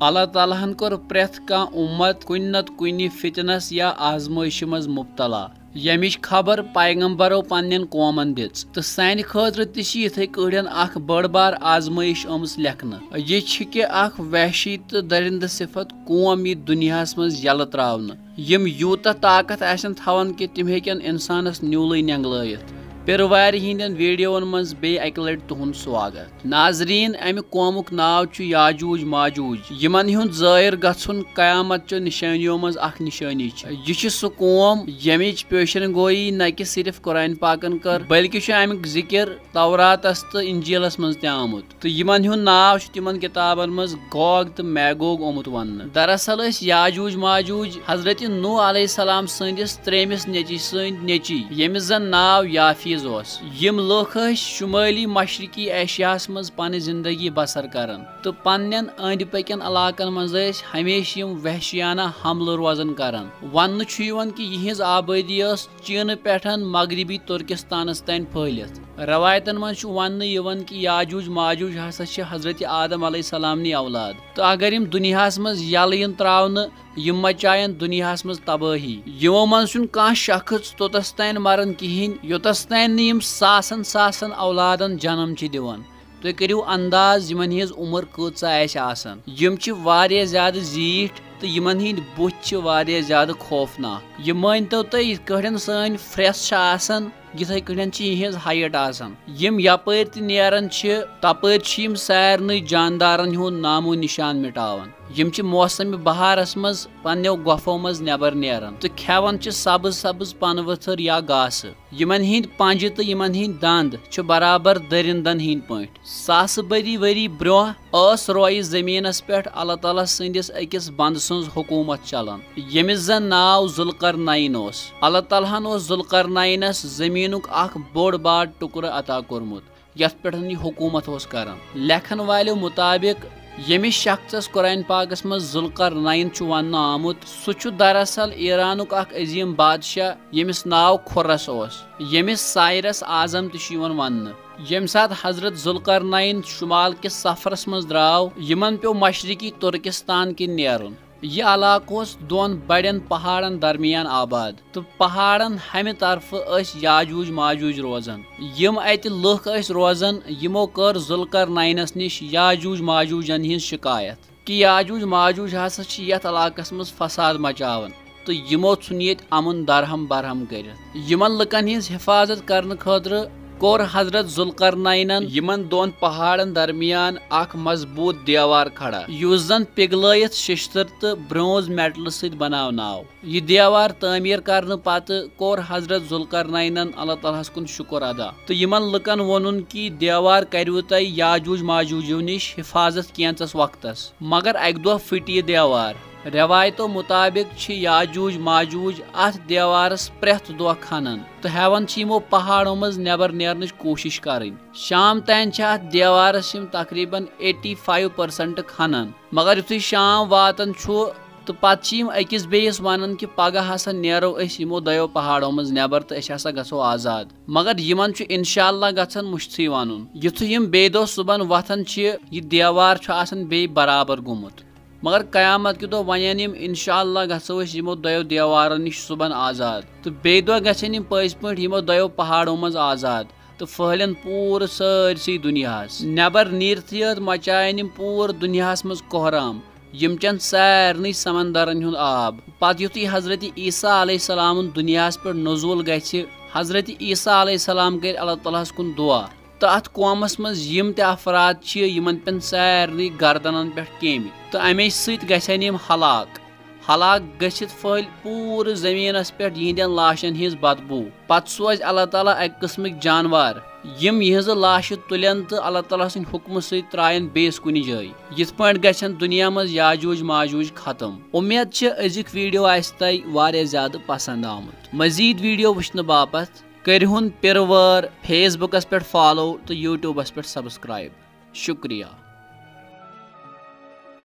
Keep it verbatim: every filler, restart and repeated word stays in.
اللہ تعالیٰ ہن کوٚر پرٛٮ۪تھ کانٛہہ اُمت کُنہِ نتہٕ کُنہِ فتنس یا آزمٲیشہِ منٛز مبتلا، ییٚمِچ خبر پیغمبرو پننٮ۪ن قومن دِژ۔ تہٕ سانہِ خٲطرٕ تہِ چھِ یِتھے کٲٹھۍ اکھ بٔڑ بار آزمٲیش آمٕژ لیکھنہٕ۔ یہِ چھِ کہِ اکھ وحشی تہٕ درندٕ صفت قوم یی دُنیاہس منٛز یلہٕ تراونہٕ۔ یِم یوٗتاہ طاقت آسن تھاوان کہِ تِم ہیٚکن انسانس نیوٗلٕے نینگلٲیِتھ۔ پیروارِ ہٕنٛدٮ۪ن ویڈیوون منٛز بیٚیہِ اکہِ لٹہِ تُہُنٛد سواگت۔ ناظریٖن، امہِ قومُک ناو چھُ یاجوج ماجوج، یِمن ہُنٛد ظٲہِر گژھُن قیامت چیو نشٲنیو منٛز اکھ نشٲنی چھِ۔ یہِ چھُ سُہ قوم، ییٚمِچ پیشن گویی نہ کہِ صرف قرآن پاکن کٔر، بلکہِ چھُ امیُک ذکر توراتس تہٕ انجیلس منٛز تہِ آمُت۔ تہٕ یِمن ہُنٛد ناو چھُ تِمن کِتابن منٛز گوگ تہٕ میگوگ آمُت وننہٕ۔ دراصل ٲسۍ یاجوج ماجوج حضرت نوح علیہ السلام سٕنٛدِس ترٛیٚیمِس نیٚچِوۍ سٕنٛدۍ نیٚچِوۍ، ییٚمِس زن ناو یافیز اوس۔ یِم لُکھ ٲسۍ شُمٲلی مشرقی ایشیاہس منٛز پنٕنۍ زندگی بسر کران تہٕ پننٮ۪ن أنٛدۍ پٔکٮ۪ن علاقن منٛز ٲسۍ ہمیشہِ یِم وحشیانہ حملہٕ روزان کران۔ وننہٕ چھُ یِوان کہِ یِہنٛز آبٲدی ٲس چینہٕ پٮ۪ٹھ مغربی ترکستانس تام پھٔہلِتھ۔ رٮ۪وایتن منٛز چھُ وننہٕ یِوان کہِ یاجوج ماجوج ہسا چھِ حضرت آدم علیہ السلام نٕے اولاد، تہٕ اگر یِم دُنیاہس منٛز یلہٕ یِن تراونہٕ، یِم مچاین دُنیاہس منٛز تبٲہی۔ یِمو منٛز چھُنہٕ کانٛہہ شخص توٚتس تام مران کِہینۍ، یوٚتس تام نہٕ یِم ساسن ساسن اولادن جنم چھِ دِوان۔ تُہۍ کٔرِو انداز، یِمن ہٕنٛز عمر کۭژاہ آسہِ آسان۔ یِم چھِ واریاہ زیادٕ زیٖٹھۍ تہٕ یِمن ہٕنٛدۍ بُتھۍ چھِ واریاہ زیادٕ خوفناک۔ یہِ مٲنۍ تو تُہۍ، یِتھ کٲٹھۍ سٲنۍ پھرٛٮ۪س چھِ آسان، یِتھے کٲٹھۍ چھِ یِہنٛز ہایٹ آسان۔ یِم یپٲرۍ تہِ نیران چھِ، تپٲرۍ چھِ یِم سارنٕے جاندارن ہُنٛد نام و نشان مٹاوان۔ یِم چھِ موسم بہارس منٛز پننیو گۄپھو منٛز نٮ۪بر نیران تہٕ کھٮ۪وان چھِ سبز سبز پنہٕ ؤتھٕر یا گاسہٕ۔ یِمن ہٕنٛدۍ پنجہِ تہٕ یِمن ہٕنٛدۍ دند چھِ برابر دٔرِندن ہٕنٛدۍ پٲٹھۍ۔ ساسہٕ بٔدی ؤری برونٛہہ ٲس رویہِ زٔمیٖنس پٮ۪ٹھ اللہ تعالیٰ سٕنٛدِس أکِس بندٕ سٕنٛز حکوٗمت چلان، ییٚمِس زن ناو ذوالقرنین اوس۔ اللہ تعالیٰ ہن اوس ذوالقرنینس زٔمیٖنُک اکھ بوٚڑ بار ٹُکرٕ عطا کوٚرمُت، یتھ پٮ۪ٹھ یہِ حکوٗمت اوس کران۔ لیکھن والیو مُطابق، ییٚمِس شخصس قرآن پاکس منٛز ذوالقرنین چھُ وننہٕ آمُت، سُہ چھُ دراصل ایرانُک اکھ عظیٖم بادشاہ، ییٚمِس ناو خُرس اوس، ییٚمِس سایرس اعظم تہِ چھُ یِوان وننہٕ۔ ییٚمہِ ساتہٕ حضرت ذوالقرنین شمال کِس سفرس منٛز درٛاو، یِمن پیوٚو مشرقی ترکستان کِنۍ نیرُن۔ یہِ علاقہٕ اوس دۄن بڑٮ۪ن پہاڑن درمیان آباد، تہٕ پہاڑن ہمہِ طرفہٕ ٲسۍ یاجوج ماجوج روزان۔ یِم اتہِ لُکھ ٲسۍ روزان، یِمو کٔر ذوالقرنینس نِش یاجوج ماجوجن ہٕنٛز شکایت کہِ یاجوج ماجوج ہسا چھِ یتھ علاقس منٛز فساد مچاوان تہٕ یِمو ژھُن ییٚتہِ امُن درہم برہم کٔرِتھ۔ یِمن لُکن ہٕنٛز حفاظت کرنہٕ خٲطرٕ کوٚر حضرت ذوالقرنینن یِمن دۄن پہاڑن درمیان اکھ مضبوٗط دیوار کھڑا، یُس زن پِگلٲیِتھ ششتٕر تہٕ برونز میٹلہٕ سۭتۍ بناونہٕ آو۔ یہِ دیوار تعمیٖر کرنہٕ پتہٕ کوٚر حضرت ذوالقرنینن اللہ تعالیٰ ہس کُن شُکر ادا تہٕ یِمن لُکن ووٚنُن کہِ دیوار کریوٕ تۄہہِ یاجوج ماجوجو نِش حفاظت کینٛژس وقتس، مگر اکہِ دۄہ پھٕٹہِ یہِ دیوار۔ رٮ۪وایتو مُطابق چھِ یاجوج ماجوج اتھ دیوارس پرٛٮ۪تھ دۄہ کھنان تہٕ ہٮ۪وان چھِ یِمو پہاڑو منٛز نٮ۪بر نیرنٕچ کوٗشش کرٕنۍ۔ شام تام چھِ اتھ دیوارس یِم تقریباً ایٹی فایو پرسنٹ کھنان، مگر یُتھُے شام واتان چھُ تہٕ پتہٕ چھِ یِم أکِس بیٚیِس ونان کہِ پگاہ ہسا نیرو أسۍ یِمو دۄیو پہاڑو منٛز نٮ۪بر تہٕ أسۍ ہسا گژھو آزاد۔ مگر یِمن چھُ انشاءاللہ گژھان مُشتھٕے ونُن۔ یُتھُے یِم بیٚیہِ دۄہ صُبحن وۄتھان چھِ، یہِ دیوار چھُ آسان بیٚیہِ برابر گوٚمُت۔ مگر قیامت کہِ دۄہ ونن یِم، انشاءاللہ گژھو أسۍ یِمو دۄیو دیوارن نِش صُبحن آزاد۔ تہٕ بیٚیہِ دۄہ گژھن یِم پٔزۍ پٲٹھۍ یِمو دۄیو پہاڑو منٛز آزاد تہٕ پھٔہلن پوٗرٕ سٲرسٕے دُنیاہس۔ نٮ۪بر نیٖرتھٕے یوت مچاین یِم پوٗرٕ دُنیاہس منٛز کوہرام، یِم چٮ۪ن سارنٕے سمندرن ہُنٛد آب۔ پتہٕ یُتھُے حضرت عیسیٰ علیہ السلامُن دُنیاہس پٮ۪ٹھ نزول گژھِ، حضرت عیسیٰ علیہ السلام کرِ اللہ تعالیٰ ہس کُن دُعا۔ تہٕ اتھ قومس منٛز یِم تہِ افراد چھِ، یِمن پٮ۪ن سارنٕے گردنن پٮ۪ٹھ کیمہِ، تہٕ امے سۭتۍ گژھن یِم ہلاک۔ ہلاک گٔژھِتھ پھٔہلۍ پوٗرٕ زٔمیٖنس پٮ۪ٹھ یِہنٛدٮ۪ن لاشن ہٕنٛز بدبوٗ۔ پتہٕ سوزِ اللہ تعالیٰ اکہِ قٕسمٕکۍ جانوار، یِم یِہنٛزٕ لاشہِ تُلن تہٕ اللہ تعالیٰ سٕنٛدِ حُکمہٕ سۭتۍ ترٛاین بیٚیِس کُنہِ جایہِ۔ یِتھ پٲٹھۍ گژھن دُنیا منٛز یاجوج ماجوج ختم۔ اُمید چھِ أزیُک ویڈیو آسہِ تۄہہِ واریاہ زیادٕ پسنٛد آمُت۔ مزید ویڈیو وٕچھنہٕ باپتھ کٔرِہُن پیروار Facebook پٮ۪ٹھ follow تہٕ YouTube پٮ۪ٹھ subscribe۔ شُکریہ۔